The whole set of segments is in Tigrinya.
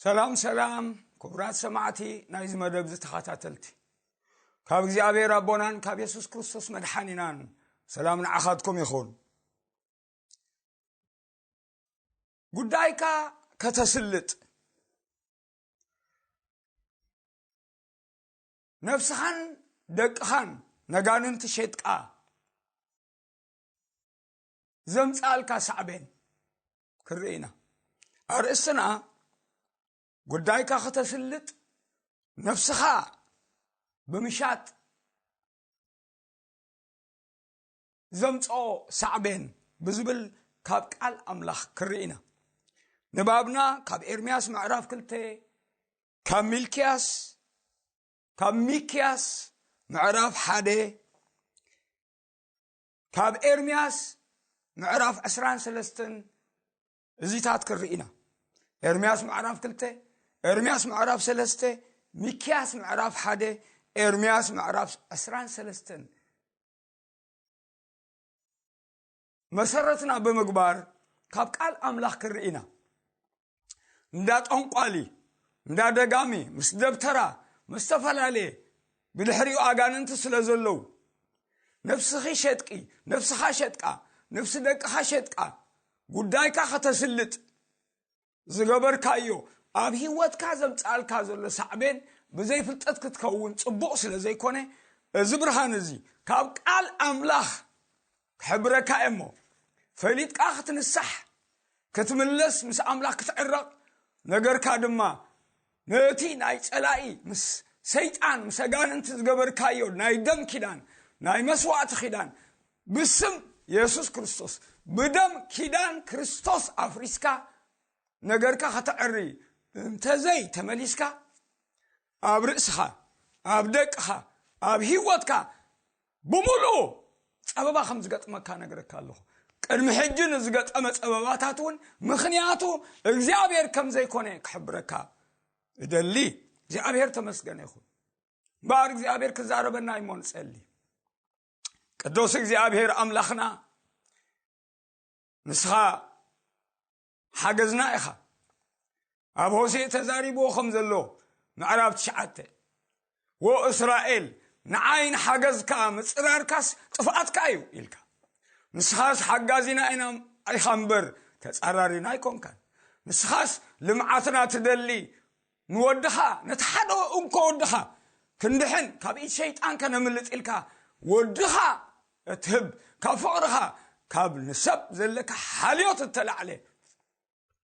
ሰላም ሰላም፣ ክቡራት ሰማዕቲ ናይዚ መደብ ዝተኸታተልቲ፣ ካብ እግዚኣብሔር ኣቦናን ካብ የሱስ ክርስቶስ መድሓኒናን ሰላም ንዓኻትኩም ይኹን። ጉዳይካ ከተስልጥ፣ ነፍስኻን ደቅኻን ነጋንንቲ ሸጥቃ ዘምጻልካ ሳዕቤን ክርኢ ኢና። ኣርእስትና ጉዳይካ ከተስልጥ፣ ነፍስኻ ብምሻጥ ዘምጽኦ ሳዕቤን ብዝብል ካብ ቃል ኣምላኽ ክርኢ ኢና። ንባብና ካብ ኤርምያስ ምዕራፍ ክልተ፣ ካብ ሚልክያስ፣ ካብ ሚክያስ ምዕራፍ ሓደ፣ ካብ ኤርምያስ ምዕራፍ ዕስራን ሰለስተን እዚታት ክርኢ ኢና። ኤርምያስ ምዕራፍ ክልተ፣ ኤርምያስ ምዕራፍ ሰለስተ፣ ሚክያስ ምዕራፍ ሓደ፣ ኤርምያስ ምዕራፍ ዕስራን ሰለስተን መሰረትና ብምግባር ካብ ቃል ኣምላኽ ክርኢ ኢና። እንዳ ጠንቋሊ፣ እንዳ ደጋሚ፣ ምስ ደብተራ፣ ምስ ዝተፈላለየ ብድሕሪኡ ኣጋንንቲ ስለ ዘለዉ፣ ነፍስኺ ሸጥቂ፣ ነፍስኻ ሸጥቃ፣ ነፍሲ ደቅኻ ሸጥቃ፣ ጉዳይካ ከተስልጥ ዝገበርካዮ፣ ኣብ ህይወትካ ዘምጽኣልካ ዘሎ ሳዕቤን ብዘይፍልጠት ክትከውን ጽቡቕ ስለ ዘይኮነ፣ እዚ ብርሃን እዚ ካብ ቃል ኣምላኽ ክሕብረካ እየ እሞ፣ ፈሊጥካ ክትንሳሕ፣ ክትምለስ፣ ምስ ኣምላኽ ክትዕረቕ፣ ነገርካ ድማ ነቲ ናይ ጸላኢ ምስ ሰይጣን፣ ምስ ኣጋንንቲ ዝገበርካዮ ናይ ደም ኪዳን፣ ናይ መስዋእቲ ኪዳን፣ ብስም የሱስ ክርስቶስ፣ ብደም ኪዳን ክርስቶስ ኣፍሪስካ ነገርካ ከተዕሪ እንተዘይ ተመሊስካ፣ ኣብ ርእስኻ፣ ኣብ ደቅኻ፣ ኣብ ህይወትካ ብምሉኡ ጸበባ ከም ዝገጥመካ ነግረካ ኣለኹ። ቅድሚ ሕጂ ንዝገጠመ ጸበባታት እውን ምኽንያቱ እግዚኣብሔር ከም ዘይኮነ ክሕብረካ እደሊ። እግዚኣብሔር ተመስገነ ይኹን። እምበኣር እግዚኣብሔር ክዛረበና እሞ ንጸሊ። ቅዱስ እግዚኣብሔር ኣምላኽና፣ ንስኻ ሓገዝና ኢኻ። ኣብ ሆሴዕ ተዛሪብዎ ከም ዘሎ፣ ምዕራፍ ትሽዓተ፣ "ወ እስራኤል፣ ንዓይ ንሓገዝካ ምጽራርካስ ጥፍኣትካ እዩ" ኢልካ። ንስኻስ ሓጋዚና ኢና ኢኻ እምበር ተጻራሪና ኣይኮንካን። ንስኻስ ልምዓትና ትደሊ፣ ንወድኻ፣ ነቲ ሓደ እንኮ ወድኻ ክንድሕን፣ ካብ ኢድ ሸይጣን ከነምልጥ ኢልካ ወድኻ እትህብ፣ ካብ ፍቕርኻ፣ ካብ ንሰብ ዘለካ ሓልዮት እተላዕለ፣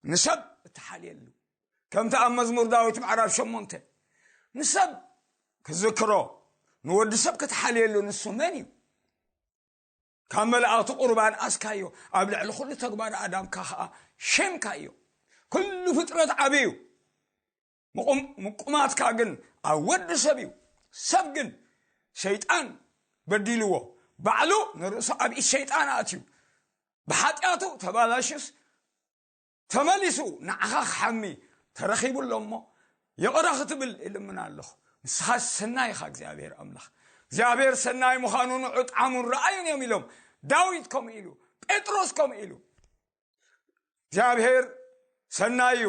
ንሰብ እትሓልየሉ፣ ከምቲ ኣብ መዝሙር ዳዊት ምዕራፍ ሸሞንተ፣ ንሰብ ክዝክሮ፣ ንወዲ ሰብ ክትሓልየሉ፣ ንሱ መን እዩ? ካብ መላእኽቲ ቁርባን ኣስካዮ፣ ኣብ ልዕሊ ኩሉ ተግባር ኣዳምካ ኸኣ ሸምካዮ። ኩሉ ፍጥረት ዓቢ እዩ፣ ምቁም-፣ ምቁማትካ ግን ኣብ ወዲ ሰብ እዩ። ሰብ ግን ሸይጣን በዲልዎ፣ ባዕሉ ንርእሱ ኣብ ኢድ ሸይጣን ኣእትዩ፣ ብሓጢኣቱ ተባላሽዩስ፣ ተመሊሱ ንዓኻ ክሓሚ ተረኺቡ ኣሎ እሞ፣ ይቕረ ክትብል ይልምን ኣለኹ። ንስኻ ሰናይ ኢኻ እግዚኣብሔር ኣምላኽ። እግዚኣብሔር ሰናይ ምዃኑ ንዑ ጣዕሙን ረኣዩን እዮም ኢሎም። ዳዊት ከምኡ ኢሉ፣ ጴጥሮስ ከምኡ ኢሉ። እግዚኣብሔር ሰናይ እዩ፣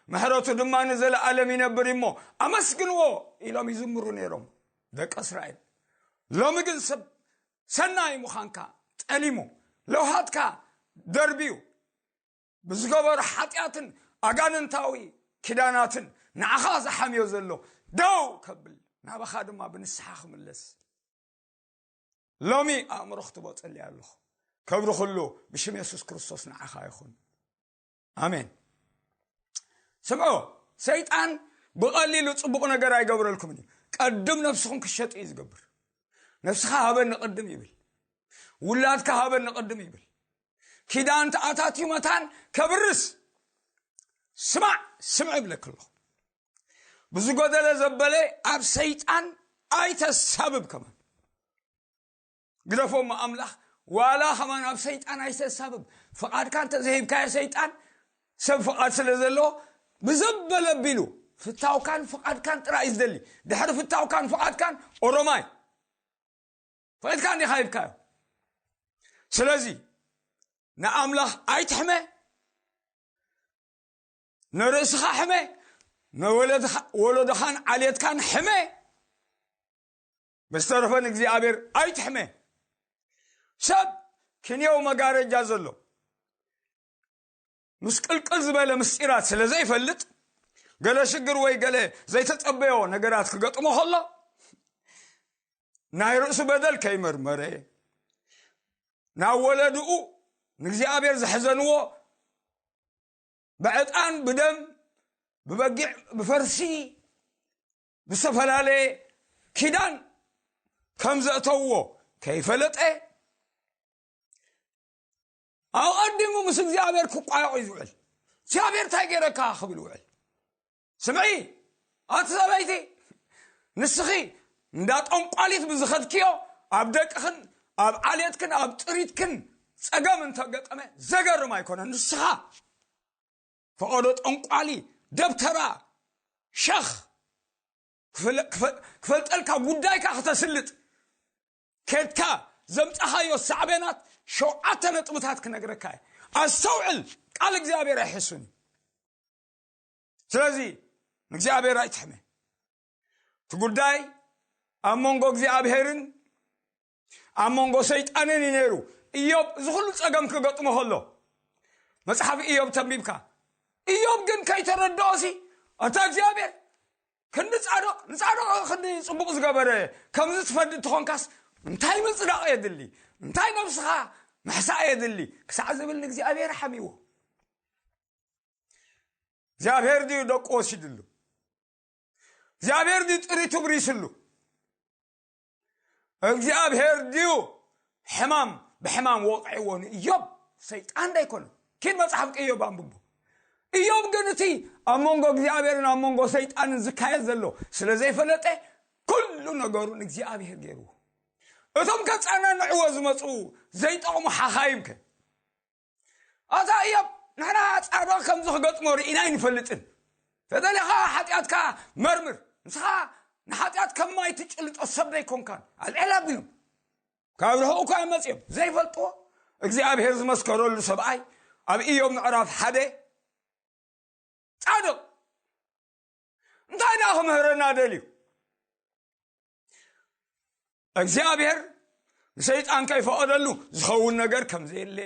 ምሕረቱ ድማ ንዘለኣለም ይነብር እሞ ኣመስግንዎ ኢሎም ይዝምሩ ነይሮም ደቂ እስራኤል። ሎሚ ግን ሰብ ሰናይ ምዃንካ ጠሊሙ፣ ለውሃትካ ደርብዩ፣ ብዝገበሮ ሓጢኣትን ኣጋንንታዊ ኪዳናትን ንዓኻ ዝሓምዮ ዘሎ ደው ከብል፣ ናባኻ ድማ ብንስሓ ክምለስ ሎሚ ኣእምሮ ክትቦ ጸልየ ኣለኹ። ክብሪ ኩሉ ብሽም የሱስ ክርስቶስ ንዓኻ ይኹን። ኣሜን። ስምዑ፣ ሰይጣን ብቐሊሉ ጽቡቕ ነገር ኣይገብረልኩምን እዩ። ቀድም ነፍስኹም ክሸጡ እዩ ዝገብር። "ነፍስኻ ሃበኒ ቅድም" ይብል። "ውላድካ ሃበኒ ቅድም" ይብል። ኪዳን ተኣታትዩ መታን ከብርስ። ስማዕ፣ ስምዕ እብለኪ ኣለኹ። ብዝጎደለ ዘበለ ኣብ ሰይጣን ኣይተሳብብ ከማን። ግደፎ እሞ ኣምላኽ ዋላ ከማን ኣብ ሰይጣን ኣይተሳብብ። ፍቓድካ እንተዘይሂብካዮ ሰይጣን፣ ሰብ ፍቓድ ስለ ዘለዎ፣ ብዘበለ ኣቢሉ ፍታውካን ፍቓድካን ጥራይ እዩ ዝደሊ። ድሕሪ ፍታውካን ፍቓድካን ኦሮማይ። ፈቒድካ እንዲኻ ሂብካዮ። ስለዚ ንኣምላኽ ኣይትሕመ፣ ንርእስኻ ሕመ። ንወለድኻ- ወለዶኻን ዓሌትካን ሕመ፣ ብዝተረፈ ንእግዚኣብሔር ኣይትሕመ። ሰብ ክንየው መጋረጃ ዘሎ ምስቅልቅል ዝበለ ምስጢራት ስለ ዘይፈልጥ፣ ገለ ሽግር ወይ ገለ ዘይተጸበዮ ነገራት ክገጥሞ ከሎ፣ ናይ ርእሱ በደል ከይመርመረ፣ ናብ ወለድኡ ንእግዚኣብሔር ዘሕዘንዎ ብዕጣን፣ ብደም፣ ብበጊዕ፣ ብፈርሲ፣ ብዝተፈላለየ ኪዳን ከም ዘእተውዎ ከይፈለጠ፣ ኣቐዲሙ ምስ እግዚኣብሔር ክቋየቑ እዩ ዝውዕል። እግዚኣብሔር እንታይ ገይረካ ክብል ይውዕል። ስምዒ፣ ኣቲ ሰበይቲ፣ ንስኺ እንዳ ጠንቋሊት ብዝኸድክዮ፣ ኣብ ደቅኽን ኣብ ዓሌትክን ኣብ ጥሪትክን ጸገም እንተገጠመ ዘገርም ኣይኮነን። ንስኻ ፈቐዶ ጠንቋሊ፣ ደብተራ፣ ሸኽ ክፈለ- ክፈ- ክፈልጠልካ፣ ጉዳይካ ክተስልጥ ከድካ ዘምጻኻዮ ሳዕቤናት ሸውዓተ ነጥብታት ክነግረካ እየ። ኣስተውዕል፣ ቃል እግዚኣብሔር ኣይሕሱን እዩ። ስለዚ ንእግዚኣብሔር ኣይትሕመ። እቲ ጉዳይ ኣብ መንጎ እግዚኣብሔርን ኣብ መንጎ ሰይጣንን እዩ ነይሩ። ኢዮብ እዚ ኩሉ ጸገም ክገጥሞ ከሎ፣ መጽሓፍ ኢዮብ ተንቢብካ፣ ኢዮብ ግን ከይተረድኦሲ፣ ኣታ እግዚኣብሔር፣ ክንዲ ጻድቕ ንጻድቕ ክንዲ ጽቡቕ ዝገበረ ከምዚ ትፈዲ እንተኾንካስ፣ እንታይ ምጽዳቕ የድሊ? እንታይ ነብስኻ ምሕሳእ የድሊ? ክሳዕ ዝብል ንእግዚኣብሔር ሓሚዎ። እግዚኣብሔር ድዩ ደቁ ወሲድሉ? እግዚኣብሔር ድዩ ጥሪቱ ብሪስሉ? እግዚኣብሔር ድዩ ሕማም ብሕማም ወቕዕዎ ንእዮብ? ሰይጣን ዶ ኣይኮነን? ኪድ መጽሓፍ ኢዮብ ኣንብቦ። ኢዮብ ግን እቲ ኣብ መንጎ እግዚኣብሔርን ኣብ መንጎ ሰይጣንን ዝካየድ ዘሎ ስለ ዘይፈለጠ፣ ኩሉ ነገሩ ንእግዚኣብሔር ገይርዎ። እቶም ከጸናንዕዎ ዝመጹ ዘይጠቕሙ ሓኻይም ከ? ኣታ እዮብ፣ ንሕና ጻድቕ ከምዚ ክገጥሞ ርኢና ኣይንፈልጥን። ተደሊኻ ሓጢኣትካ መርምር። ንስኻ ንሓጢኣት ከም ማይ ትጭልጦ ሰብ ዘይኮንካን። ኣልዕል ኣቢሎም ካብ ርሑቕ እኳ እዮም መጺኦም። ዘይፈልጥዎ እግዚኣብሔር ዝመስከረሉ ሰብኣይ ኣብ ኢዮብ ምዕራፍ ሓደ ጻድቕ እንታይ ደኣ ክምህረና ደልዩ? እግዚኣብሔር ንሰይጣን ከይፈቐደሉ ዝኸውን ነገር ከም ዘየለ፣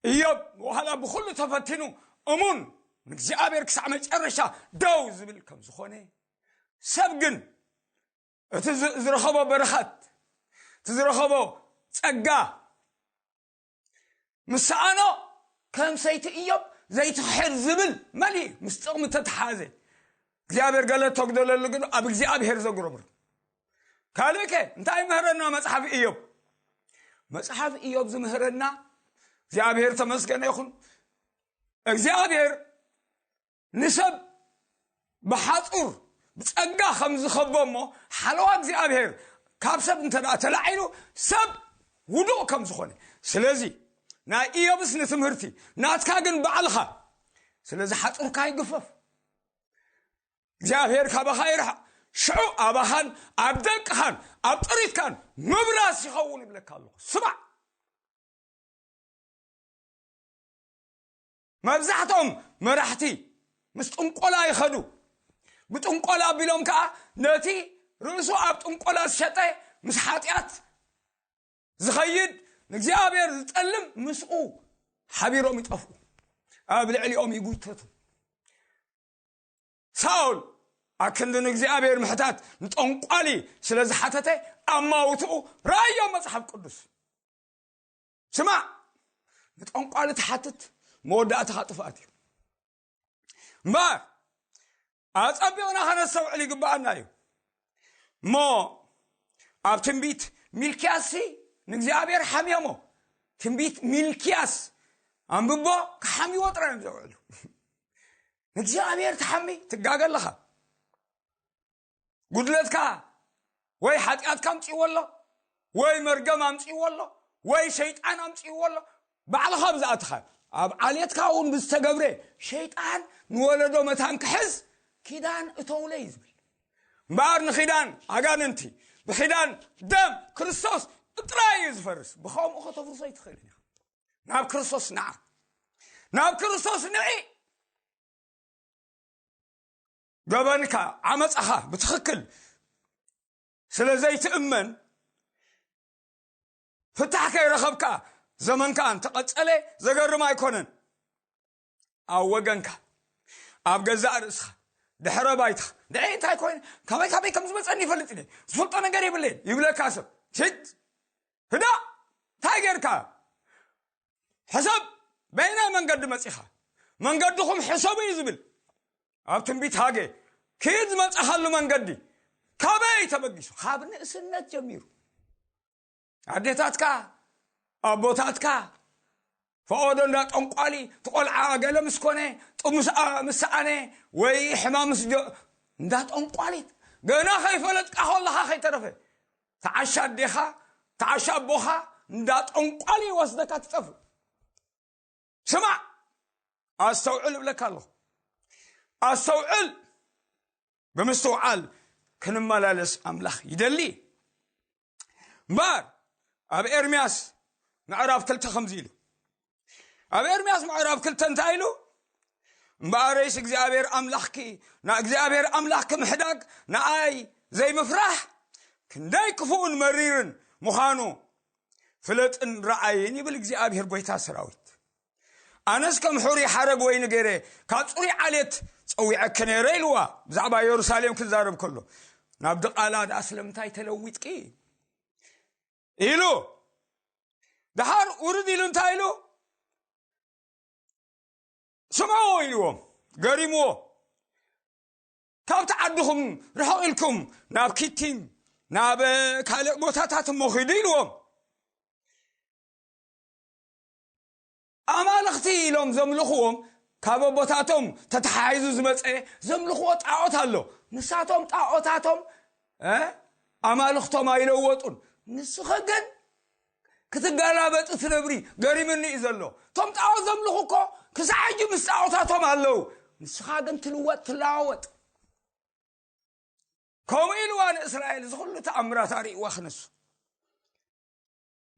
ኢዮብ ዋላ ብኹሉ ተፈቲኑ እሙን ንእግዚኣብሔር ክሳዕ መጨረሻ ደው ዝብል ከም ዝኾነ፣ ሰብ ግን እቲ ዝ- ዝረኸቦ በረኸት፣ እቲ ዝረኸቦ ጸጋ ምስ ሰኣኖ፣ ከም ሰይቲ ኢዮብ ዘይትኽሕድ ዝብል መሊኡ ምስ ጥቕሚ ተተሓዘ፣ እግዚኣብሔር ገለ ተጉደለሉ ግን ኣብ እግዚኣብሔር ዘጉረምርም። ካልእ ከ እንታይ ይምህረና መጽሓፍ ኢዮብ? መጽሓፍ ኢዮብ ዝምህረና፣ እግዚኣብሔር ተመስገነ ይኹን፣ እግዚኣብሔር ንሰብ ብሓጹር ብጸጋ ከም ዝኸቦ እሞ፣ ሓለዋ እግዚኣብሔር ካብ ሰብ እንተ ደኣ ተላዒሉ፣ ሰብ ውዱቕ ከም ዝኾነ። ስለዚ ናይ ኢዮብስ ንትምህርቲ፣ ናትካ ግን ባዕልኻ። ስለዚ ሓጹርካ ይግፈፍ። እግዚኣብሔር ካባኻ ይርሓቕ። ሽዑ ኣባኻን ኣብ ደቅኻን ኣብ ጥሪትካን ምብራስ ይኸውን ይብለካ ኣለኹ። ስማዕ። መብዛሕትኦም መራሕቲ ምስ ጥንቆላ ይኸዱ። ብጥንቆላ ኣቢሎም ከዓ ነቲ ርእሱ ኣብ ጥንቆላ ዝሸጠ፣ ምስ ሓጢኣት ዝኸይድ፣ ንእግዚኣብሔር ዝጠልም ምስኡ ሓቢሮም ይጠፍኡ። ኣብ ልዕሊኦም ይጉተቱ። ሳኦል ኣክንዲ ንእግዚኣብሔር ምሕታት ንጠንቋሊ ስለ ዝሓተተ፣ ኣማውትኡ ረኣዮ መጽሓፍ ቅዱስ። ስማዕ፣ ንጠንቋሊ ትሓትት መወዳእታኻ ጥፍኣት እዩ። እምበኣር ኣጸቢቕና ከነስተውዕል ይግብኣና እዩ። እሞ ኣብ ትንቢት ሚልክያስ ንእግዚኣብሔር ሓምዮሞ። ትንቢት ሚልክያስ ኣንብቦ፣ ክሓምይዎ ጥራይ እዮም ዘውዕሉ። ንእግዚኣብሔር ትሓሚ ትጋገ ኣለኻ። ጉድለትካ ወይ ሓጢኣትካ ኣምፅዎ ኣሎ፣ ወይ መርገም ኣምፅዎ ኣሎ፣ ወይ ሸይጣን ኣምፅዎ ኣሎ። ባዕልኻ ብዝኣትኻ ኣብ ዓሌትካ እውን ብዝተገብረ ሸይጣን ንወለዶ መታን ክሕዝ ኪዳን እተውለ እዩ ዝብል። እምበኣር ንኺዳን ኣጋንንቲ ብኺዳን ደም ክርስቶስ ጥራይ እዩ ዝፈርስ። ብኸምኡ ከተፍርሶ ኣይትኽእልን ኢኻ። ናብ ክርስቶስ ንዓ፣ ናብ ክርስቶስ ንዒ። ገበንካ ዓመፃኻ ብትኽክል ስለ ዘይትእመን ፍታሕ ከይረኸብካ ዘመንካ እንተቐጸለ ዘገርም ኣይኮነን። ኣብ ወገንካ፣ ኣብ ገዛእ ርእስኻ፣ ድሕረ ባይትኻ፣ ንዐይ እንታይ ኮይነ፣ ካበይ ካበይ ከም ዝመጸኒ ይፈልጥ እየ፣ ዝፈልጦ ነገር የብለይን ይብለካ ሰብ። ሽት ህዳ እንታይ ጌርካ? ሕሰብ። በይናይ መንገዲ መጺኻ? መንገድኹም ሕሰቡ እዩ ዝብል ኣብ ትንቢት ሃጌ። ኪድ ዝመጻኻሉ መንገዲ ካበይ ተበጊሱ? ካብ ንእስነት ጀሚሩ ኣዴታትካ ኣቦታትካ ፈቐዶ እንዳ ጠንቋሊ፣ ትቆልዓ ገለ ምስ ኮነ፣ ጥሙስ ምስ ሰኣነ ወይ ሕማም ምስ ጀ እንዳ ጠንቋሊት፣ ገና ከይፈለጥካ ከለኻ ከይተረፈ ተዓሻ ኣዴኻ፣ ተዓሻ ኣቦኻ እንዳ ጠንቋሊ ይወስደካ ትጠፍእ። ስማዕ፣ ኣስተውዕል እብለካ ኣለኹ። ኣስተውዕል። ብምስትውዓል ክንመላለስ ኣምላኽ ይደሊ። እምበኣር ኣብ ኤርምያስ ምዕራፍ ክልተ ከምዚ ኢሉ፣ ኣብ ኤርምያስ ምዕራፍ ክልተ እንታይ ኢሉ? እምበኣረይስ እግዚኣብሔር ኣምላኽኪ፣ ንእግዚኣብሔር ኣምላኽኪ ምሕዳግ፣ ንኣይ ዘይምፍራሕ ክንደይ ክፉእን መሪርን ምዃኑ ፍለጥን ረኣይን ይብል እግዚኣብሔር ጐይታ ሰራዊት። ኣነስ ከም ሕሩይ ሓረግ ወይኒ ገይረ ካብ ጽሩይ ዓሌት ጸዊዐኪ ነይረ ኢልዋ። ብዛዕባ የሩሳሌም ክዛረብ ከሎ ናብ ድቓላ ደኣ ስለምንታይ ተለዊጥኪ ኢሉ። ደሓር ውርድ ኢሉ እንታይ ኢሉ? ስምዑ ኢልዎም፣ ገሪምዎ። ካብቲ ዓድኹም ርሕቕ ኢልኩም ናብ ኪቲም ናብ ካልእ ቦታታት እሞ ኺዱ ኢልዎም። ኣማልኽቲ ኢሎም ዘምልኽዎም ካብ ኣቦታቶም ተተሓሒዙ ዝመጸ ዘምልኽዎ ጣዖት ኣሎ። ንሳቶም ጣዖታቶም እ ኣማልኽቶም ኣይለወጡን። ንስኺ ግን ክትገላበጢ ትነብሪ። ገሪምኒ እዩ ዘሎ። እቶም ጣዖት ዘምልኹ እኮ ክሳዕ ሕጂ ምስ ጣዖታቶም ኣለዉ። ንስኻ ግን ትልወጥ ትለዋወጥ። ከምኡ ኢልዋ ንእስራኤል፣ እዚ ኩሉ ተኣምራት ኣርእይዋ ክነሱ።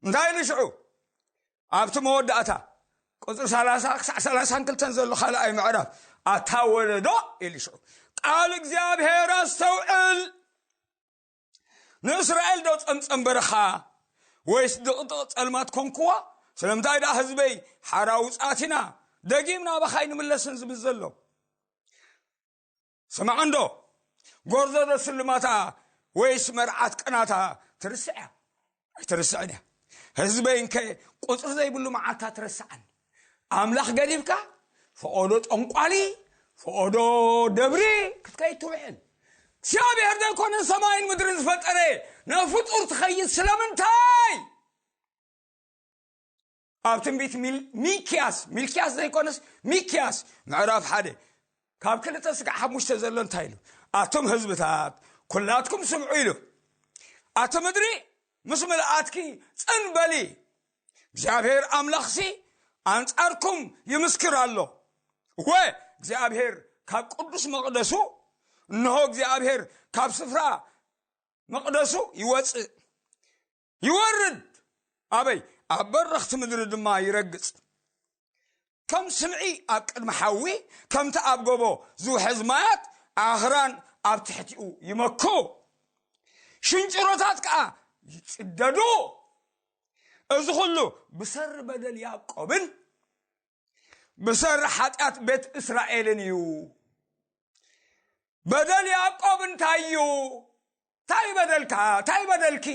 እንታይ ኢሉ ሽዑ? ኣብቲ መወዳእታ ቁጽሪ ሰላሳ ክሳዕ ሰላሳን ክልተን ዘሎ ካልኣይ ምዕራፍ፣ ኣታ ወለዶ ኢሉ ሽዑ፣ ቃል እግዚኣብሔር ኣስተውዕል። ንእስራኤል ዶ ጸምጸም በረኻ ወይስ ድቕድቕ ጸልማት ኮንክዋ? ስለምንታይ ደኣ ህዝበይ ሓራ ውጻት ኢና፣ ደጊም ናባኻ ኣይንምለስን ዝብል ዘሎ? ስማዕ እንዶ፣ ጎርዞ ዶ ስልማታ ወይስ መርዓት ቅናታ ትርስዕ እያ? ኣይትርስዕን እያ። ህዝበይ እንከ ቁጽሪ ዘይብሉ መዓልታ ትረስዓኒ። ኣምላኽ ገዲፍካ ፈቐዶ ጠንቋሊ፣ ፈቐዶ ደብሪ ክትከይድ ትውዕል። እግዚኣብሔር ዘይኮነ ሰማይን ምድርን ዝፈጠረ ናብ ፍጡር ትኸይድ ስለምንታይ? ኣብ ትንቢት ሚል-፣ ሚክያስ፣ ሚልክያስ ዘይኮነስ ሚክያስ ምዕራፍ ሓደ ካብ ክልተ ስጋዕ ሓሙሽተ ዘሎ እንታይ ኢሉ? ኣቱም ህዝብታት ኩላትኩም ስምዑ ኢሉ። ኣቲ ምድሪ ምስ ምልኣትኪ ጽን በሊ። እግዚኣብሔር ኣምላኽሲ ኣንጻርኩም ይምስክር ኣሎ። እወ እግዚኣብሔር ካብ ቅዱስ መቕደሱ፣ እንሆ እግዚኣብሔር ካብ ስፍራ መቕደሱ ይወጽእ፣ ይወርድ። ኣበይ? ኣብ በረኽቲ ምድሪ ድማ ይረግጽ። ከም ስምዒ ኣብ ቅድሚ ሓዊ፣ ከምቲ ኣብ ጎቦ ዝውሕዝ ማያት ኣኽራን ኣብ ትሕቲኡ ይመኩ። ሽንጭሮታት ከኣ ይጽደዱ። እዚ ኹሉ ብሰሪ በደል ያዕቆብን ብሰሪ ሓጢኣት ቤት እስራኤልን እዩ። በደል ያዕቆብ እንታይ እዩ? እንታይ በደልካ? እንታይ በደልኪ?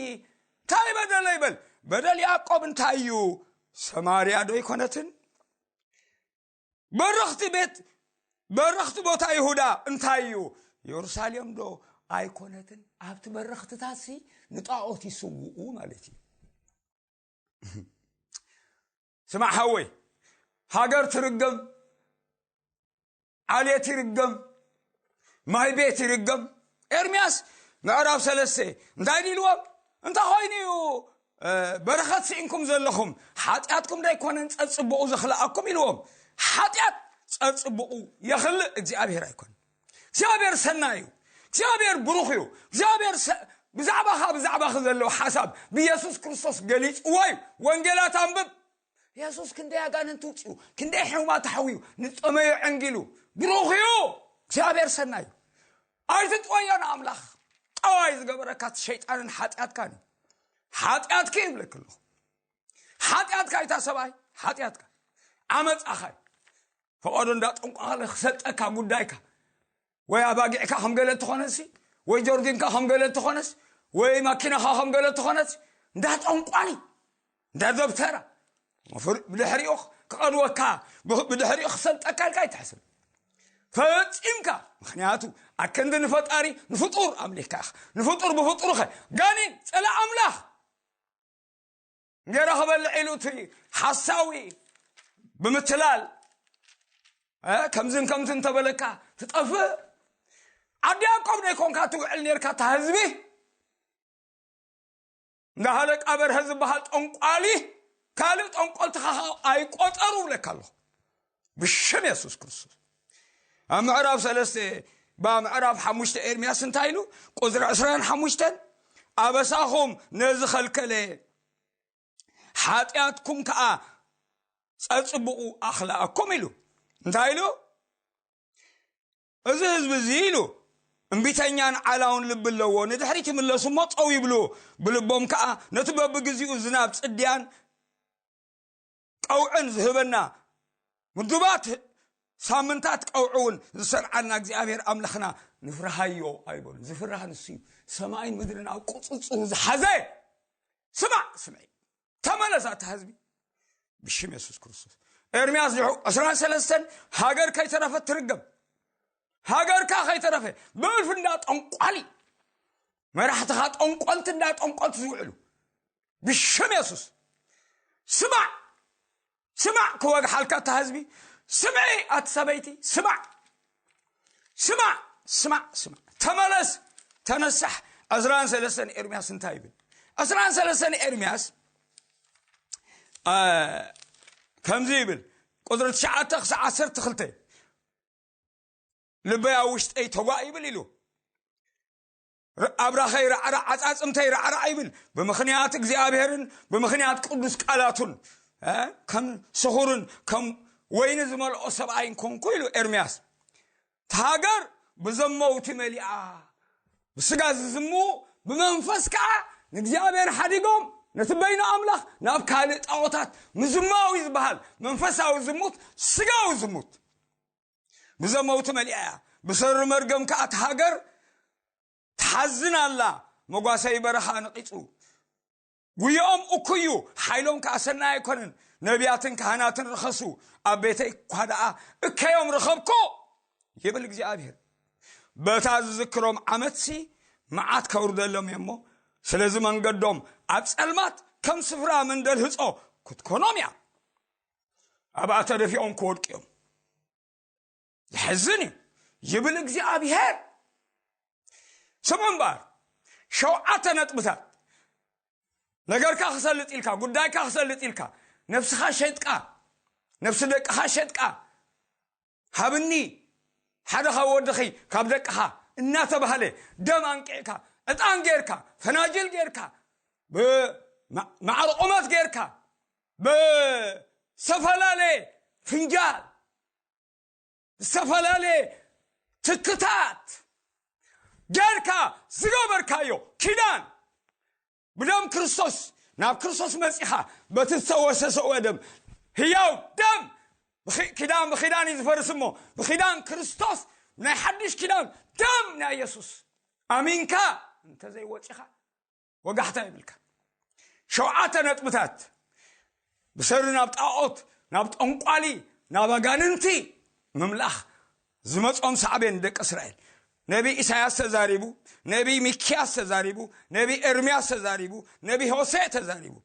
እንታይ በደለ ይበል? በደል ያዕቆብ እንታይ እዩ? ሰማርያ ዶ ኣይኮነትን? በረኽቲ ቤት፣ በረኽቲ ቦታ ይሁዳ እንታይ እዩ? የሩሳሌም ዶ ኣይኮነትን? ኣብቲ በረኽትታትሲ ንጣዖት ይስውኡ ማለት እዩ። ስማዕ ሓወይ፣ ሃገር ትርገም፣ ዓሌት ይርገም፣ ማይ ቤት ይርገም። ኤርምያስ ምዕራፍ ሰለስተ እንታይ ኢልዎም? እንተ ኾይኑ እዩ፣ እ፣ በረኸት ስኢንኩም ዘለኹም፣ ሓጢኣትኩም ዶ ኣይኮነን ጸጽብቑ ዘኽልኣኩም ኢልዎም። ሓጢኣት ጸጽብቑ የኽልእ እግዚኣብሔር ኣይኮነን። እግዚኣብሔር ሰናይ እዩ። እግዚኣብሔር ብሩኽ እዩ። እግዚኣብሔር ሰ-፣ ብዛዕባኻ፣ ብዛዕባኺ ዘለዎ ሓሳብ ብየሱስ ክርስቶስ ገሊጽዎ እዩ። ወንጌላት ኣንብብ። የሱስ ክንደይ ኣጋንንቲ ውጽኡ፣ ክንደይ ሕሙማት ተሓውዩ፣ ንጠመዩ ዕንጊሉ። ብሩኽ እዩ። እግዚኣብሔር ሰናይ እዩ። ኣይትጥወዮ ንኣምላኽ። ጠዋይ ዝገበረካ እቲ ሸይጣንን ሓጢኣትካን እዩ። ሓጢኣትኪ ይብለኪ ኣለኹ። ሓጢኣትካ ኣይታ ሰብኣይ፣ ሓጢኣትካ፣ ዓመፃኻ እዩ። ፈቐዶ እንዳ ጠንቋለ ክሰልጠካ ጉዳይካ፣ ወይ ኣባጊዕካ ከም ገለ እንተኾነሲ፣ ወይ ጆርጊንካ ከም ገለ እንተኾነስ፣ ወይ ማኪናኻ ከም ገለ እንተኾነስ፣ እንዳ ጠንቋሊ፣ እንዳ ደብተራ፣ ብድሕሪኡ ክቐንወካ፣ ብድሕሪኡ ክሰልጠካ ኢልካ ኣይትሕስብ። ፈጺምካ። ምኽንያቱ ኣከንዲ ንፈጣሪ ንፍጡር ኣምሊኽካ ኢኻ። ንፍጡር ብፍጡርከ ጋኒን ጸላእ ኣምላኽ እንጌራ ክበልዕ ኢሉ እቲ ሓሳዊ ብምትላል፣ እ፣ ከምዝን ከምዝን እንተበለካ ትጠፍእ። ዓዲ ያዕቆብ ዶ ይኮንካ ትውዕል ኔርካ እታ ህዝቢ? እንዳ ሃለቃ በርሀ ዝበሃል ጠንቋሊ፣ ካልእ ጠንቆልትኻ ኣይቆጸሩ እብለካ ኣለኹ። ብሽም የሱስ ክርስቶስ። ኣብ ምዕራፍ ሰለስተ፣ ባ ምዕራፍ ሓሙሽተ ኤርምያስ እንታይ ኢሉ? ቁጽሪ ዕስራን ሓሙሽተን፣ ኣበሳኹም ነዚ ኸልከለ፣ ሓጢኣትኩም ከኣ ጸጽብቑ ኣኽልኣኩም ኢሉ። እንታይ ኢሉ? እዚ ህዝቢ እዚ ኢሉ፣ እምቢተኛን ዓላውን ልቢ ኣለዎ። ንድሕሪት ይምለሱ እሞ ጸው ይብሉ። ብልቦም ከኣ ነቲ በብግዜኡ ዝናብ ጽድያን ቀውዕን ዝህበና፣ ምዱባት ሳምንታት ቀውዒ እውን ዝሰርዓልና እግዚኣብሔር ኣምላኽና ንፍርሃዮ ኣይበሉን። ዝፍራህ ንሱ እዩ። ሰማይን ምድርን ኣብ ቁጽጽሩ ዝሓዘ። ስማዕ፣ ስምዒ። ተመለስ ኣታ ህዝቢ። ብሽም የሱስ ክርስቶስ። ኤርምያስ ዕስራን ሰለስተን ሃገር ከይተረፈት ትርገም። ሃገርካ ከይተረፈ ብእልፊ እንዳ ጠንቋሊ፣ መራሕትኻ ጠንቆልቲ እንዳ ጠንቆልቲ ዝውዕሉ። ብሽም የሱስ። ስማዕ፣ ስማዕ ክወግሓልካ እታ ህዝቢ። ስምዒ ኣቲ ሰበይቲ፣ ስማዕ። ስማዕ፣ ስማዕ፣ ስማዕ። ተመለስ፣ ተነሳሕ። ዕስራን ሰለስተን ኤርምያስ እንታይ ይብል? ዕስራን ሰለስተን ኤርምያስ፣ አ፣ ከምዚ ይብል። ቁጽሪ ትሽዓተ ክሳዕ ዓሰርተ ክልተ። ልበይ ኣብ ውሽጠይ ተጓእ ይብል ኢሉ። ር-፣ ኣብራኸይ ራዕራዕ፣ ዓጻጽምተይ ራዕራዕ ይብል። ብምኽንያት እግዚኣብሔርን ብምኽንያት ቅዱስ ቃላቱን፣ እ፣ ከም ስኹርን ከም ወይኒ ዝመልኦ ሰብኣይ እንኮንኩ ኢሉ ኤርምያስ። እታ ሃገር ብዘመውቲ መሊኣ፣ ብስጋ ዝዝምዉ፣ ብመንፈስ ከኣ ንእግዚኣብሔር ሓዲጎም ነቲ በይኑ ኣምላኽ ናብ ካልእ ጣዖታት ምዝማዊ ዝበሃል መንፈሳዊ ዝሙት፣ ስጋዊ ዝሙት ብዘመውቲ መሊኣ እያ። ብሰሪ መርገም ከኣ እታ ሃገር ትሓዝን ኣላ። መጓሰይ በረኻ ነቒጹ፣ ጉያኦም እኩይ እዩ፣ ሓይሎም ከኣ ሰናይ ኣይኮነን። ነቢያትን ካህናትን ረኸሱ፣ ኣብ ቤተይ እኳ ደኣ እከዮም ረኸብኩ፣ ይብል እግዚኣብሔር። በታ ዝዝክሮም ዓመትሲ መዓት ከውርደሎም እየ እሞ፣ ስለዚ መንገዶም ኣብ ጸልማት ከም ስፍራ መንደል ህጾ ክትኮኖም እያ። ኣብኣ ተደፊኦም ክወድቁ እዮም። ዘሕዝን እዩ፣ ይብል እግዚኣብሔር። ስምዑ እምበኣር፣ ሸውዓተ ነጥብታት። ነገርካ ክሰልጥ ኢልካ፣ ጉዳይካ ክሰልጥ ኢልካ፣ ነብስኻ ሸጥካ፣ ነብሲ ደቅኻ ሸጥካ፣ ሃብኒ ሓደ ካብ ወድኺ ካብ ደቅኻ እናተባህለ፣ ደም ኣንቂዕካ፣ ዕጣን ጌርካ፣ ፈናጅል ጌርካ፣ ብማ-፣ ማዕረ ቁመት ጌርካ፣ ብዝተፈላለየ ፍንጃል፣ ዝተፈላለየ ትክታት ጌርካ ዝገበርካዮ ኪዳን፣ ብደም ክርስቶስ፣ ናብ ክርስቶስ መጺኻ፣ በቲ ዝተወሰሰወ ደም፣ ህያው ደም፣ ብኺ-፣ ኪዳን ብኺዳን እዩ ዝፈርስ እሞ፣ ብኺዳን ክርስቶስ ናይ ሓድሽ ኪዳን ደም ናይ የሱስ ኣሚንካ እንተዘይወጺኻ፣ ወጋሕታ ይብልካ። ሸውዓተ ነጥብታት። ብሰሪ ናብ ጣዖት፣ ናብ ጠንቋሊ፣ ናብ ኣጋንንቲ ምምላኽ ዝመጾም ሳዕቤን ደቂ እስራኤል። ነቢ ኢሳያስ ተዛሪቡ፣ ነቢ ሚክያስ ተዛሪቡ፣ ነቢ ኤርምያስ ተዛሪቡ፣ ነቢ ሆሴዕ ተዛሪቡ።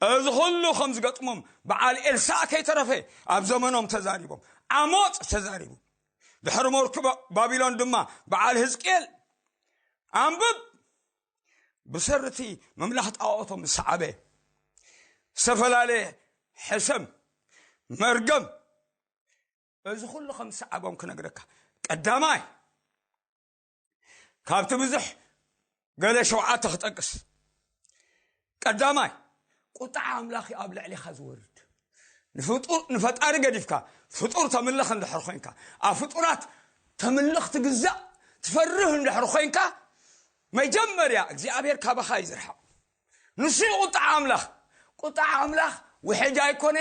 እዚ ኩሉ ከም ዝገጥሞም በዓል ኤልሳዕ ከይተረፈ ኣብ ዘመኖም ተዛሪቦም። ኣሞጽ ተዛሪቡ። ድሕሪ ሞርኩ ባ-፣ ባቢሎን ድማ በዓል ህዝቅኤል። ኣንብብ። ብሰሪ እቲ ምምላኽ ጣዖቶም ዝሰዓበ ዝተፈላለየ ሕሰም፣ መርገም፣ እዚ ኩሉ ከም ዝሰዓቦም ክነግረካ። ቀዳማይ፣ ካብቲ ብዙሕ ገለ ሸውዓተ ክጠቅስ። ቀዳማይ፣ ቁጥዓ ኣምላኽ እዩ ኣብ ልዕሌኻ ዝወርድ። ንፍጡር፣ ንፈጣሪ ገዲፍካ ፍጡር ተምልኽ እንድሕር ኮይንካ፣ ኣብ ፍጡራት ተምልኽ ትግዛእ ትፈርህ እንድሕር ኮይንካ፣ መጀመርያ እግዚኣብሔር ካባኻ እዩ ዝርሓቕ። ንሱ እዩ ቁጣዓ ኣምላኽ። ቁጣዓ ኣምላኽ ውሕጅ ኣይኮነ፣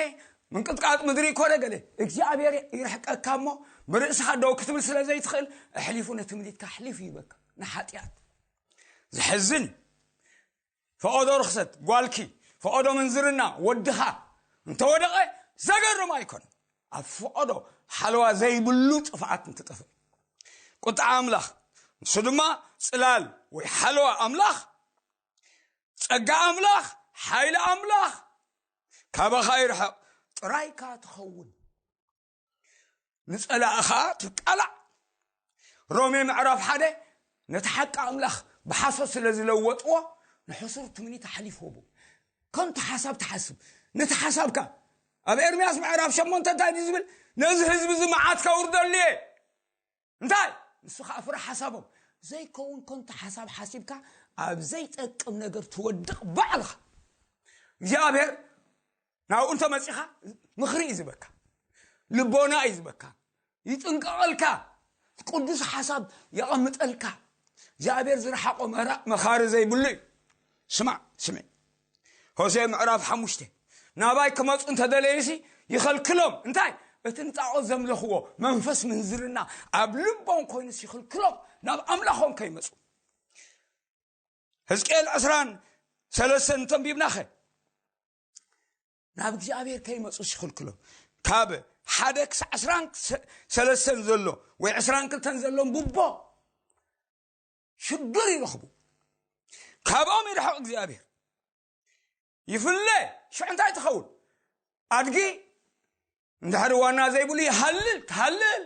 ምንቅጥቃጥ ምድሪ ይኮነ ገለ። እግዚኣብሔር ይርሕቀካ እሞ፣ ብርእስኻ ደው ክትብል ስለ ዘይትኽእል፣ ኣሕሊፉ ነቲ ምሊትካ ኣሕሊፉ ይበካ ንሓጢኣት። ዝሕዝን እዩ። ፈቐዶ ርኽሰት ጓልኪ፣ ፈቐዶ ምንዝርና ወድኻ እንተወደቐ፣ ዘገርም ኣይኮነ። ኣብ ፈቐዶ ሓለዋ ዘይብሉ ጥፍኣት እንትጠፍእ፣ ቁጣዓ ኣምላኽ፣ ንሱ ድማ ጽላል ወይ ሓለዋ ኣምላኽ፣ ጸጋ ኣምላኽ፣ ሓይሊ ኣምላኽ ካባኻ ይርሐቕ፣ ጥራይካ ትኸውን። ንጸላእኻ ትቃላዕ። ሮሜ ምዕራፍ ሓደ፣ ነቲ ሓቂ ኣምላኽ ብሓሶት ስለ ዝለወጥዎ፣ ንሕሱር ትምኒት ኣሕሊፍዎ። ከንቱ ሓሳብ ትሓስብ። ነቲ ሓሳብካ፣ ኣብ ኤርምያስ ምዕራፍ ሸሞንተ እንታይ ድዩ ዝብል? ነዚ ህዝቢ እዚ መዓት ከውርደሉ እየ። እንታይ? ንሱ ኸዓ ፍረ ሓሳቦም። ዘይከውን ከንቱ ሓሳብ ሓሲብካ፣ ኣብ ዘይጠቅም ነገር ትወድቕ ባዕልኻ። እግዚኣብሔር ናብኡ እንተመጺኻ፣ ምኽሪ እዩ ዝበካ፣ ልቦና እዩ ዝበካ፣ ይጥንቀቐልካ፣ ቅዱስ ሓሳብ የቐምጠልካ። እግዚኣብሔር ዝረሓቖ መራ-፣ መኻሪ ዘይብሉ እዩ። ስማዕ፣ ስምዕ። ሆሴዕ ምዕራፍ ሓሙሽተ፣ ናባይ ክመጹ እንተደለዩሲ ይኸልክሎም። እንታይ? እቲ ንጣዖት ዘምለኽዎ መንፈስ ምንዝርና ኣብ ልቦም ኮይኑስ ይኸልክሎም፣ ናብ ኣምላኾም ከይመጹ። ሕዝቅኤል ዕስራን ሰለስተን እንተንቢብናኸ፣ ናብ እግዚኣብሔር ከይመጹስ ይኸልክሎም። ካብ ሓደ ክሳዕ ዕስራን ሰለስተን ዘሎ ወይ ዕስራን ክልተን ዘሎ ንብቦ ሽግር ይረኽቡ። ካብኦም ይርሕቕ እግዚኣብሔር። ይፍለ። ሽዑ እንታይ ትኸውን? ኣድጊ እንድሕሪ ዋና ዘይብሉ ይሃልል፣ ትሃልል።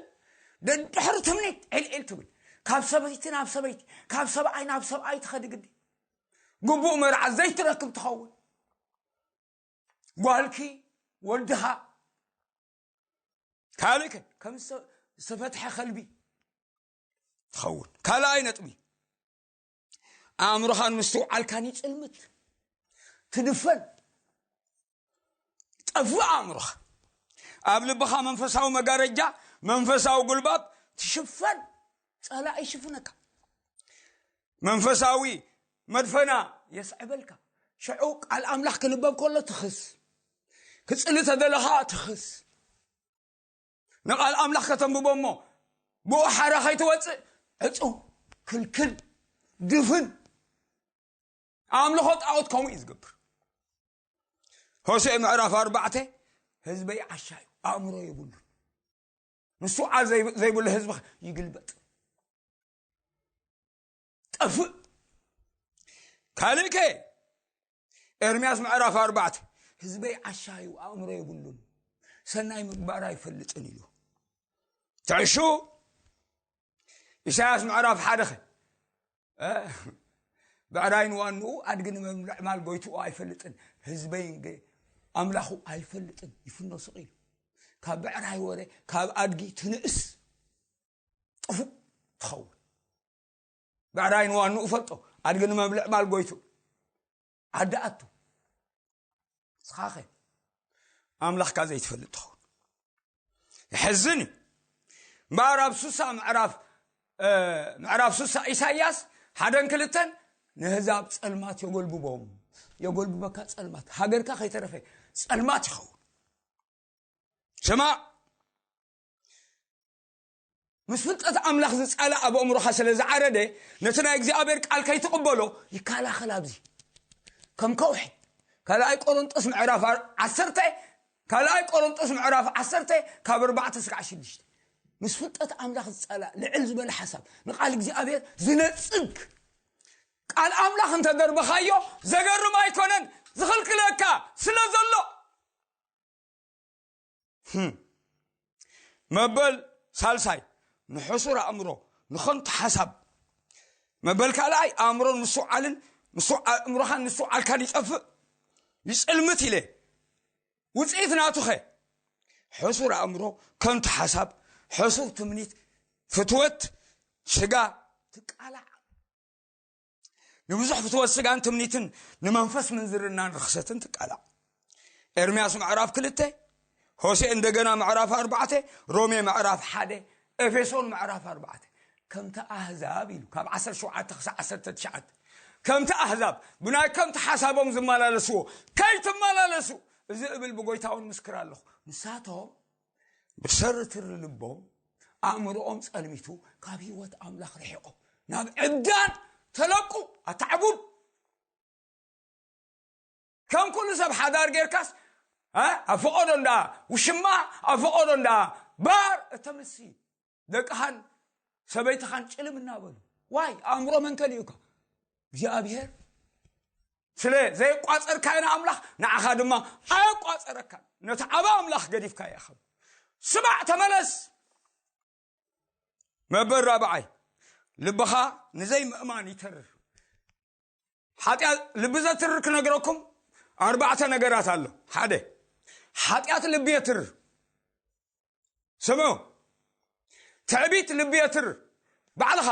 ደድሕሪ ትምኒት ዒልዒል ትብል። ካብ ሰበይቲ ናብ ሰበይቲ፣ ካብ ሰብኣይ ናብ ሰብኣይ ትኸዲ ግዲ። ግቡእ መርዓ ዘይትረክብ ትኸውን። ጓልኪ፣ ወድኻ፣ ካልእከ ከም ዝተ-፣ ዝተፈትሐ ከልቢ ትኸውን። ካልኣይ ነጥቢ፣ ኣእምሮኻን ምስትውዓልካን ይጽልምት፣ ትድፈን፣ ጠፍእ ኣእምሮኻ። ኣብ ልብኻ መንፈሳዊ መጋረጃ፣ መንፈሳዊ ጉልባብ ትሽፈን፣ ጸላኢ ይሽፍነካ። መንፈሳዊ መድፈና የስዕበልካ። ሽዑ ቃል ኣምላኽ ክንበብ ከሎ ትኽስ፣ ክጽሊ ተደለኻ ትኽስ። ንቓል ኣምላኽ ከተንብቦ እሞ ብኡ ሓራ ከይትወጽእ ዕጹው፣ ክልክል፣ ድፍን። ኣምልኾ ጣዖት ከምኡ እዩ ዝገብር። ሆሴዕ ምዕራፍ ኣርባዕተ፣ ህዝበይ ዓሻ እዩ፣ ኣእምሮ የብሉን። ምስትውዓል ዘይብ-፣ ዘይብሉ ህዝቢ ይግልበጥ። ጠፍእ። ካልእከ ኤርምያስ ምዕራፍ ኣርባዕተ፣ ህዝበይ ዓሻ እዩ፣ ኣእምሮ የብሉን፣ ሰናይ ምግባር ኣይፈልጥን ኢሉ። ትዕሹ። ኢሳያስ ምዕራፍ ሓደኸ፣ እ፣ ብዕራይ ንዋንኡ ኣድጊ ንምብልዕ ማል ጎይትኡ ኣይፈልጥን፣ ህዝበይ እንገ ኣምላኹ ኣይፈልጥን፣ ይፍኖ ስቕ ኢሉ። ካብ ብዕራይ ወረ፣ ካብ ኣድጊ ትንእስ ጥፉእ ትኸውን። ብዕራይ ንዋንኡ ፈልጦ፣ ኣድጊ ንመብልዕ ማል ጎይቱ ዓዲ ኣቱ። ንስኻኸ ኣምላኽካ ዘይትፈልጥ ትኸውን። የሕዝን እዩ። እምበኣር ኣብ ሱሳ ምዕራፍ፣ እ፣ ምዕራፍ ሱሳ ኢሳይያስ ሓደን ክልተን፣ ንህዛብ ጸልማት የጎልብቦም። የጎልብበካ ጸልማት፣ ሃገርካ ከይተረፈ ጸልማት ይኸውን። ስማዕ፣ ምስ ፍልጠት ኣምላኽ ዝጻላእ ኣብ ኣእምሮኻ ስለ ዝዓረደ፣ ነቲ ናይ እግዚኣብሔር ቃል ከይትቕበሎ ይከላኸል። ኣብዚ ከም ከውሒ፣ ካልኣይ ቆሮንጦስ ምዕራፍ ኣር-፣ ዓሰርተ፣ ካልኣይ ቆሮንጦስ ምዕራፍ ዓሰርተ ካብ ኣርባዕተ እስካዕ ሽዱሽተ። ምስ ፍልጠት ኣምላኽ ዝጻላእ ልዕል ዝበለ ሓሳብ፣ ንቃል እግዚኣብሔር ዝነጽግ፣ ቃል ኣምላኽ እንተደርበኻዮ ዘገርም ኣይኮነን፣ ዝኽልክለካ ስለ ዘሎ። ህም። መበል ሳልሳይ፣ ንሕሱር ኣእምሮ፣ ንኸንቱ ሓሳብ። መበል ካልኣይ፣ ኣእምሮ ምስትውዓልን፣ ምስትውዓ-፣ ኣእምሮኻን ምስትውዓልካን ይጠፍእ፣ ይጽልምት ኢለ። ውጽኢት ናቱኸ? ሕሱር ኣእምሮ፣ ከንቱ ሓሳብ፣ ሕሱር ትምኒት፣ ፍትወት ስጋ ትቃላዕ። ንብዙሕ ፍትወት ስጋን ትምኒትን፣ ንመንፈስ ምንዝርናን ርኽሰትን ትቃላዕ። ኤርምያስ ምዕራፍ ክልተ፣ ሆሴዕ እንደገና ምዕራፍ ኣርባዕተ፣ ሮሜ ምዕራፍ ሓደ ኤፌሶን ምዕራፍ ኣርባዕተ፣ ከምቲ ኣህዛብ ኢሉ ካብ ዓሰርተ ሸውዓተ ክሳብ ዓሰርተ ትሽዓተ፣ ከምቲ ኣህዛብ ብናይ ከምቲ ሓሳቦም ዝመላለስዎ ከይትመላለሱ፣ እዚ እብል ብጎይታ እውን ምስክር ኣለኹ። ንሳቶም ብሰሪ ትሪ ልቦም ኣእምሮኦም ጸልሚቱ፣ ካብ ህይወት ኣምላኽ ርሒቖም ናብ ዕብዳን ተለቁ። ኣታዕቡድ ከም ኩሉ ሰብ ሓዳር ጌርካስ፣ እ፣ ኣብ ፈቐዶ እንዳ ውሽማ፣ ኣብ ፈቐዶ እንዳ ባር እተምሲ፣ ደቅኻን ሰበይትኻን ጭልም እናበሉ። ዋይ፣ ኣእምሮ መን ከሊኡካ? እግዚኣብሔር ስለ ዘይቋጸርካዮ ንኣምላኽ፣ ንዓኻ ድማ ኣየቋጸረካን። ነቲ ዓቢ ኣምላኽ ገዲፍካዮ ኢኻ። ስማዕ፣ ተመለስ። መበል ራብዓይ፣ ልብኻ ንዘይምእማን ይተርር። ሓጢኣት ልቢ ዘትርር ክነግረኩም ኣርባዕተ ነገራት ኣሎ። ሓደ፣ ሓጢኣት ልቢ የትርር። ስምዑ፣ ትዕቢት ልቢ የትርር። ባዕልኻ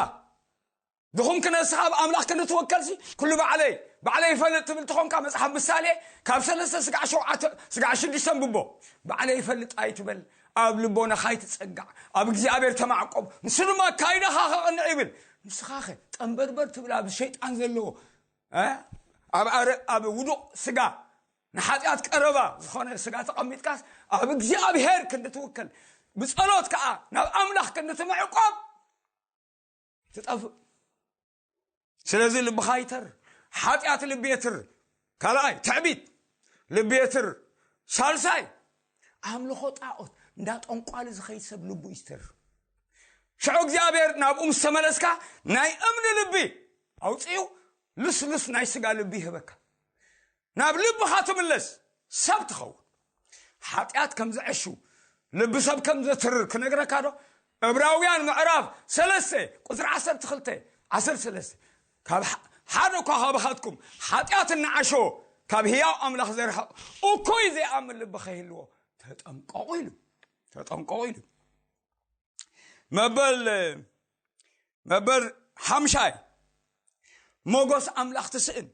ድኹም ክነስኻ ኣብ ኣምላኽ ክንትወከልሲ፣ ኩሉ ባዕለይ፣ ባዕለይ ይፈልጥ ትብል ተኾንካ፣ መጽሓፍ ምሳሌ ካብ ሰለስተ ስጋዕ ሸውዓተ ስጋዕ ሽዱሽተ ኣንብቦ። ባዕለይ ይፈልጥ ኣይትበል፣ ኣብ ልቦናኻ ኣይትጸጋዕ፣ ኣብ እግዚኣብሔር ተማዕቆብ፣ ንሱ ድማ ካይዳኻ ከቕንዕ ይብል። ንስኻኸ ጠንበርበር ትብል ኣብ ሸይጣን ዘለዎ፣ እ፣ ኣብ ኣረ-፣ ኣብ ውዱቕ ስጋ፣ ንሓጢኣት ቀረባ ዝኾነ ስጋ ተቐሚጥካስ፣ ኣብ እግዚኣብሔር ክንዲ ትውከል፣ ብጸሎት ከኣ ናብ ኣምላኽ ክንዲ ትምዕቆብ ትጠፍእ። ስለዚ ልብኻ ይተር። ሓጢኣት ልቢ የትር። ካልኣይ፣ ትዕቢት ልቢ የትር። ሳልሳይ፣ ኣምልኾ ጣዖት፣ እንዳ ጠንቋሊ ዝኸይድ ሰብ ልቡ ይስተር። ሽዑ እግዚኣብሔር ናብኡ ምስ ተመለስካ፣ ናይ እምኒ ልቢ ኣውፅኡ፣ ልስሉስ ናይ ስጋ ልቢ ይህበካ። ናብ ልብኻ ትምለስ፣ ሰብ ትኸውን። ሓጢኣት ከም ዘዐሹ፣ ልቢ ሰብ ከም ዘትርር ክነግረካ ዶ? ዕብራውያን ምዕራፍ ሰለስተ ቁጽሪ ዓሰርተ ክልተ፣ ዓሰርተ ሰለስተ፣ ካብ ሓ-፣ ሓደ እኳ ካባኻትኩም ሓጢኣት እናዓሾ ካብ ህያው ኣምላኽ ዘርሕቕ እኩይ ዘይኣምን ልቢ ከይህልዎ ተጠንቀቑ ኢሉ። ተጠንቀቑ ኢሉ። መበል፣ መበል ሓምሻይ፣ ሞጎስ ኣምላኽ ትስእን።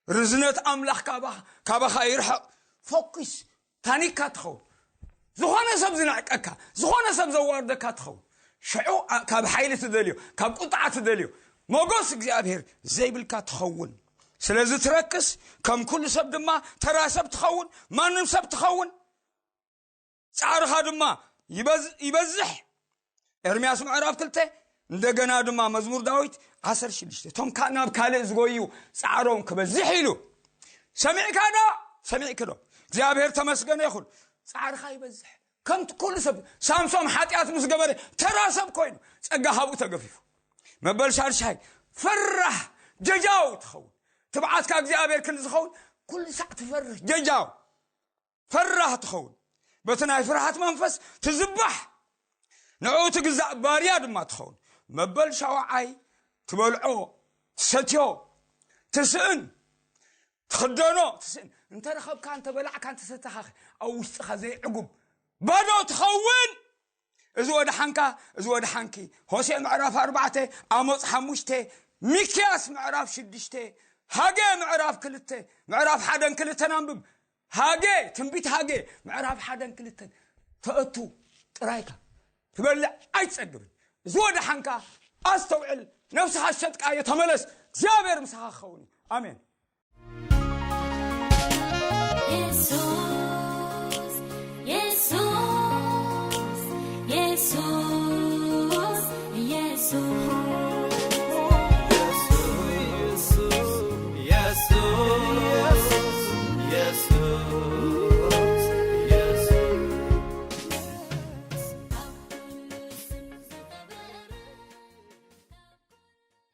ርዝነት ኣምላኽ ካባ-፣ ካባኻ ይርሕቕ። ፎኪስ፣ ታኒካ ትኸውን። ዝኾነ ሰብ ዝንዕቀካ፣ ዝኾነ ሰብ ዘዋርደካ ትኸውን። ሽዑ ኣ-፣ ካብ ሓይሊ ትደልዮ፣ ካብ ቁጥዓ ትደልዮ፣ ሞጎስ እግዚኣብሔር ዘይብልካ ትኸውን። ስለዚ ትረክስ፣ ከም ኩሉ ሰብ ድማ ተራ ሰብ ትኸውን፣ ማንም ሰብ ትኸውን። ጻዕርኻ ድማ ይበዝ-፣ ይበዝሕ። ኤርምያስ ምዕራፍ ክልተ፣ እንደገና ድማ መዝሙር ዳዊት ዓሰርተ ሽዱሽተ። እቶም ካ-፣ ናብ ካልእ ዝጎዩ ጻዕሮም ክበዝሕ ኢሉ። ሰሚዕካ ዶ? ሰሚዕክ ዶ? እግዚኣብሔር ተመስገነ ይኹን። ጻዕርኻ ይበዝሕ። ከምቲ ኩሉ ሰብ፣ ሳምሶም ሓጢኣት ምስ ገበረ ተራ ሰብ ኮይኑ፣ ጸጋ ካብኡ ተገፊፉ። መበል ሻድሻይ፣ ፈራሕ ጀጃው ትኸውን። ትብዓትካ እግዚኣብሔር ክንዲ ዝኸውን፣ ኩሉ ሳዕ ትፈርህ ጀጃው። ፈራህ ትኸውን። በቲ ናይ ፍርሃት መንፈስ ትዝባሕ። ንዕኡ ትግዛእ ባርያ ድማ ትኸውን። መበል ሻውዓይ፣ ትበልዖ፣ ትሰትዮ፣ ትስእን፣ ትኽደኖ፣ ትስእን። እንተረኸብካ፣ እንተበላዕካ፣ እንተሰተኻኸ፣ ኣብ ውሽጥኻ ዘይዕጉብ ባዶ ትኸውን። እዚ ወድሓንካ፣ እዚ ወድሓንኪ። ሆሴዕ ምዕራፍ ኣርባዕተ፣ ኣሞጽ ሓሙሽተ፣ ሚክያስ ምዕራፍ ሽዱሽተ፣ ሃጌ ምዕራፍ ክልተ፣ ምዕራፍ ሓደን ክልተን ኣንብብ። ሃጌ፣ ትንቢት ሃጌ ምዕራፍ ሓደን ክልተን ተእቱ ጥራይካ ትበልዕ ኣይትጸግብን። እዚ ወድሓንካ፣ ኣስተውዕል፣ ነብስኻ ዝሸጥካዮ ተመለስ፣ እግዚኣብሔር ምሳኻ ክኸውን እዩ። ኣሜን።